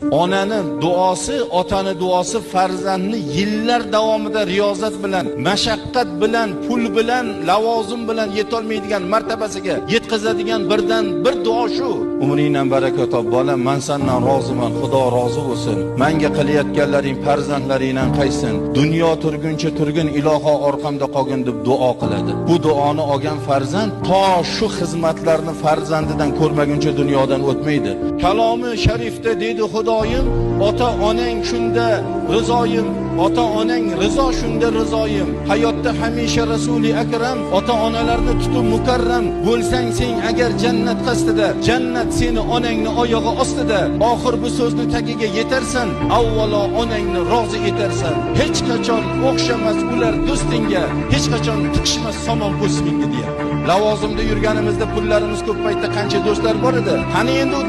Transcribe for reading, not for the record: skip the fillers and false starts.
Onani duosi, otani duosi farzandni yillar davomida riyozat bilan, mashaqqat bilan, pul bilan, lavozim bilan yetolmaydigan martabasiga yetkazadigan birdan bir duo shu. Umringdan baraka top, bolam, man sendan roziman, Xudo rozi bo'lsin. Menga qilayotganlaring farzandlaringdan qaysin. Dunyo turguncha turgin, iloho orqamda qolgin deb duo qiladi. Bu duoni olgan farzand to shu xizmatlarni farzandidan ko'rmaguncha dunyodan o'tmaydi. Kalomi sharifda dedi Xudoyim, ota onang shunda rizoyim, ota onang rizo shunda rizoyim. Hayotda hamisha Rasuli akram ota onalarni tutib mukarram bo'lsang sen agar jannat qasdida, jannat seni onangni oyog'i ostida. Oxir bu so'zni tagiga yetarsan, avvalo onangni rozi etarsan. Hech qachon o'xshamas ular do'stingga, hech qachon tiqishmas somon po'stingga deyapti. Lavozimda yurganimizda pullarimiz ko'p paytda qancha do'stlar bor edi. Qani endi u